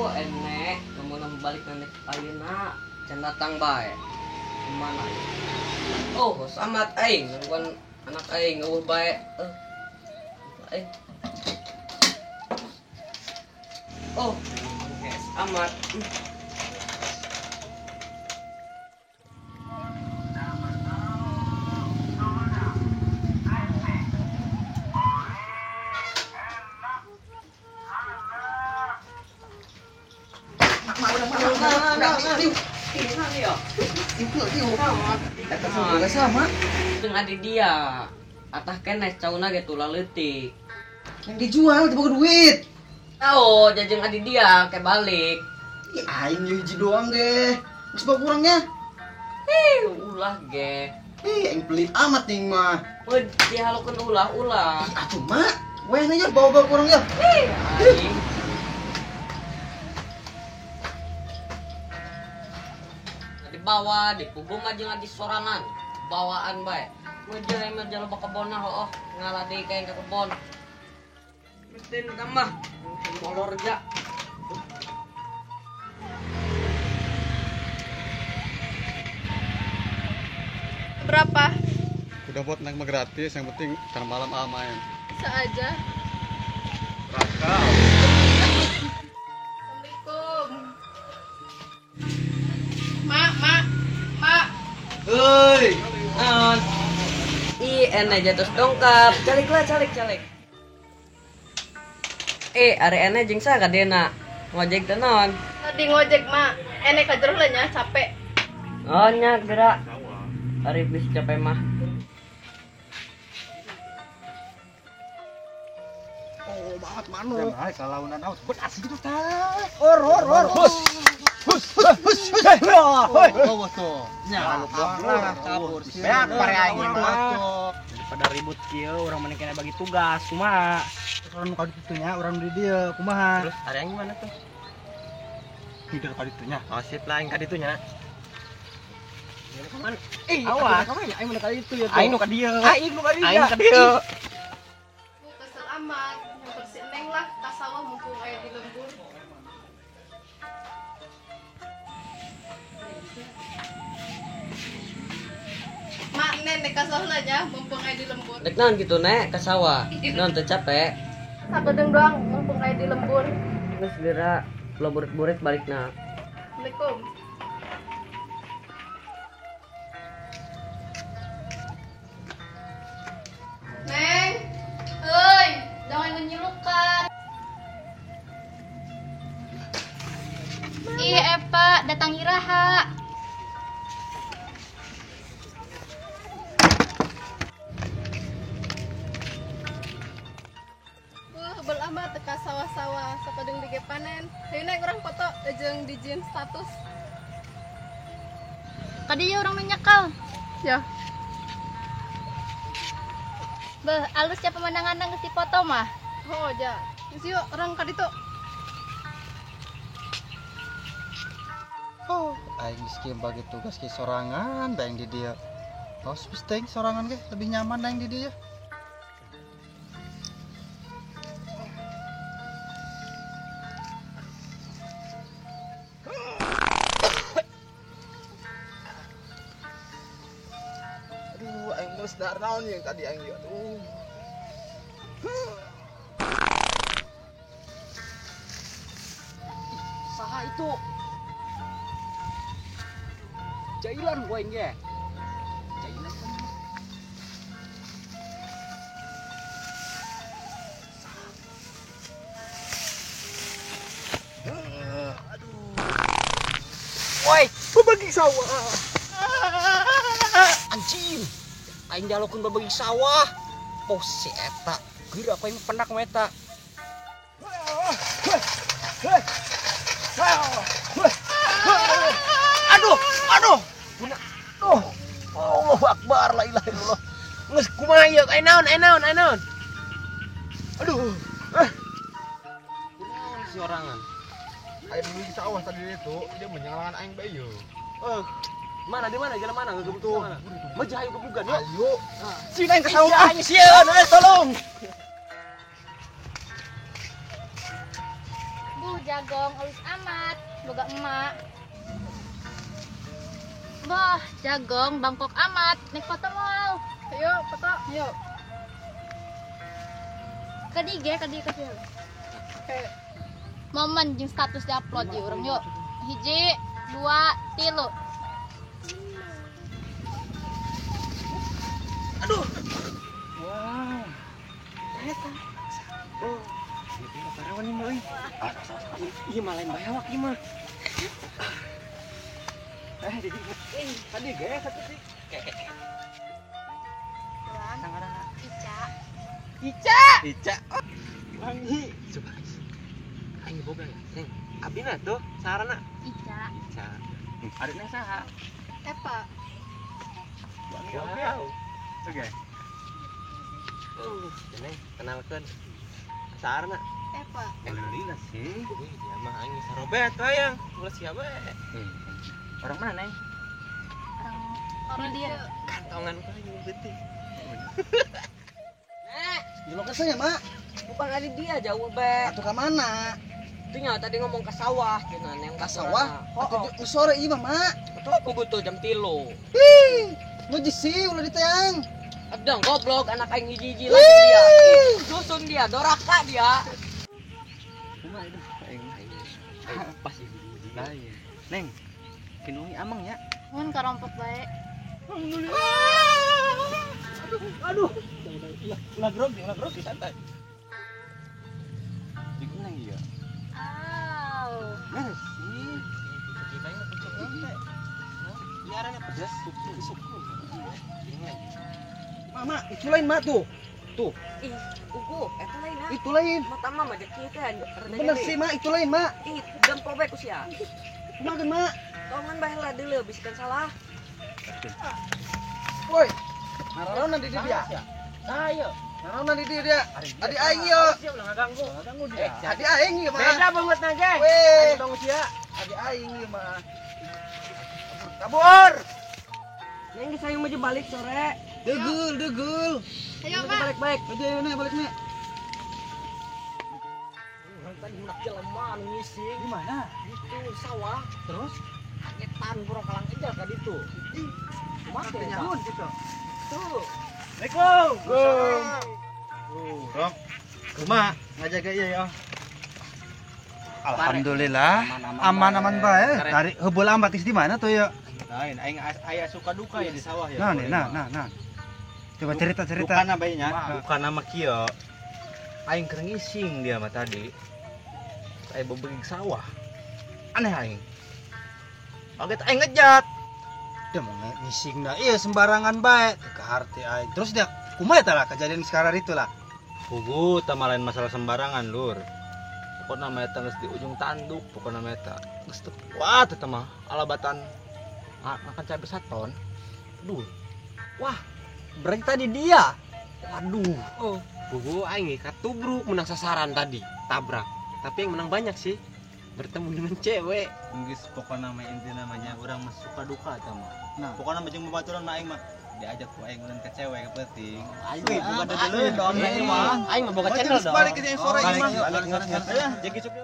Enek ngomong balik nenek ayeuna can datang bae. Mana? Oh, samat aing nungguan anak aing eueuh bae. Aing. Oh, guys, amat. Sama jeung adi dia atah keneh cauna ge tulah leutik yang dijual teu boga duit. Tau jajeng adi dia ke balik. Ih, aing ye hiji doang ge. Geus bawa kurangnya. Ih, ulah ge. Ih, aing pelit amat nih mah. Weh, dihalukeun ulah-ulah. Ih, atuh mak. Weh nya bawa-bawa kurang ya. Ih, aing. Dibawa dipubung aja ngadi sorangan. Bawaan bae. Ngejer emel jalo kebon hooh, ngalah deui ka ke kebon. Mesti tambah molor ja. Berapa? Udah buat naik mah gratis, yang penting karena malam main. Bisa aja. Raka. Assalamualaikum. Mak, mak, mak. Hei. Ih, ene jatuh dongkap. Calik lah, calik, calik. Ari ene jeung saha kadena? Ngojek teh naon? Tadi ngojek, mak. Ene ka jero nya capek. Oh, nya gerak. Ari bis capek mah. Oh, banget manuk. Ai kalaunan out. Beas gitu tah. Or or or. Hus. Hus hus hus. Hoi. Oh, tuh. Nya, kabur. Beak pare aing mah. Daripada ribut kieu urang mending kena bagi tugas kumaha. Urang nu ka ditu nya, urang di dieu kumaha. Terus ari aing mana tuh? Tidur ka ditu nya. Oh, sip lah aing ka ditu nya. Kemana? Awas. Aing mun ka ditu ya. Aing nu ka dieu. Aing nu ka dieu. Aing ka dieu. Bu kesel amat, bersih neng lah ka sawah mumpung aya di lembur. Mak nenek ka sawah lah nya, mumpung aya di lembur. Dek naon kitu nek ka sawah? Naon teu capek? Sakedeung doang mumpung aya di lembur. Geus geura lo burit-burit balikna. Assalamualaikum. Neng, hei, jangan menyelukan. Ih, Eva, datang iraha. Wah, bel amat teka sawah-sawah, sakedeung dige panen. Hayu neng urang foto jeung dijieun status. Tadi ya urang nyekal. Ya. Beh, alus ya pemandangan geus dipoto mah. Oh, ja. Geus yuk urang ka ditu. Oh, aing geus kieu bagi tugas ke sorangan da aing di dieu. Tos geus sorangan ge lebih nyaman aing di dieu. Aduh, aing geus dahar naon yang tadi aing ieu. Aduh. Saha itu? Jailan gua aing ge. Jailan kan. Aduh. Woi, bagi sawah. Anjing. Aing dialokeun babagi sawah. Oh si eta, geura aku aing pendak mah eta. Aduh, aduh. Guna. Aduh. Allahu akbar la ilaha illallah. Geus kumaha ieu? Aing naon, aing naon, aing naon. Aduh. Kunaon si orangan? Aing beli sawah tadi itu, dia menyalakan aing bae ieu. Mana di mana? Jalan mana? Ngegebuk tuh. Mana? Maju ayo gebugan yuk. Ayo. Sini aing ke sawah. Aing sieun, tolong. Bu, Jagong alus amat, boga emak. Bah, jagong bangkok amat, nek foto moal. Ayo foto, ayo. Kadi ge, kadi kasih. Oke. Momen jeung status diupload ieu urang yuk. 1, 2, 3. Aduh. Wah. Eta. Oh, ieu teh parawan ieu mah euy. Ieu mah lain bayawak ieu mah. Jadi tadi ge satu sih. Ica. Ica. Ica. Wangi. Coba. Aing boga ya. Neng, abina tuh sarana. Ica. Ica. Adikna saha? Epa. Wow. Oke. Neng, kenalkeun. Sarana. Epa. Alhamdulillah sih. Dia mah aing sarobet hayang. Ulah sia bae. Orang mana, Neng? Orang dia. Kantongan ku aing beutik. Nek, Di lokasinya, Mak. bukan ada dia jauh be. Atuh ka mana? Itu nya tadi ngomong ke sawah cenah yang Ka sawah? Atuh sore ieu mah, Mak. Itu aku butuh jam 3. Ih, nu jisi ulah diteang. Adang goblok anak aing hiji-hiji lagi dia. Susun dia, doraka dia. Kumaha itu? Aing pas hiji-hiji. Lain. Neng, kinungi amang nya. Mun karompok bae. Aduh, aduh. Ulah grogi, santai. Jadi neng ieu. Aw. Mana sih? Kita ini pucuk ente. Nyarannya pedas, suku. Mama, itu lain, Mak tuh. Tuh. Ih, ugu, eta lain ah. Itu lain. Mata mah aja kieu teh. Bener sih, Mak, itu lain, Mak. Ih, dempol bae ku sia. Kumaha Mak? Tongan bae lah deuleu bisikan salah. Woi. Naraona di dia. Ayo. Naraona di dia. Adi aing ieu. Siap lah ngaganggu. Ngaganggu dia. Adi aing ieu mah. Beda banget aja. Weh. Dong sia. Adi aing ieu mah. Kabur. Neng geus hayang maju balik sore. Degul, degul. Ayo, Mak. Balik-balik. Ayo, ayo, balik nih. Urang tadi hendak jelema anu ngising. Di mana? Itu sawah. Terus? Kagetan burung kalang ejar ka ditu. Ih, kumaha teh Nyahun gitu. Tuh. Assalamualaikum. Rok, kumaha ngajaga ieu ya. Alhamdulillah, aman-aman bae. Tarik heubeul amat di mana tuh ya? Lain, aing aya suka duka ya di sawah ya. Nah, nah, nah, nah. Coba cerita-cerita. Bukan apa nya? Bukan nama kieu. Aing keur ngising dia mah tadi. Saya bebegi sawah. Aneh aing. Kaget aing ngejat. Dia mau ngising dah. Iya sembarangan bae. Teu kaharti aing. Terus dia kumaha eta lah kejadian sekarang itulah. Pugu tah lain masalah sembarangan lur. Pokokna mah eta geus di ujung tanduk, pokokna mah eta geus teu kuat eta mah alabatan makan cabe saton. Aduh. Wah, berarti tadi dia. Waduh. Oh, pugu aing katubruk menang sasaran tadi, tabrak. Tapi yang menang banyak sih. Bertemu dengan cewek. Geus pokokna mah inti namanya urang mah suka duka eta mah. Nah, pokokna mah jeung babaturan mah aing mah diajak ku aing ulun ke cewek ke peuting. Aing Wih, bukan deuleu don aing mah. Aing mah boga channel dong. Balik ke yang sore mah. Balik, balik, balik. Jeung isuk.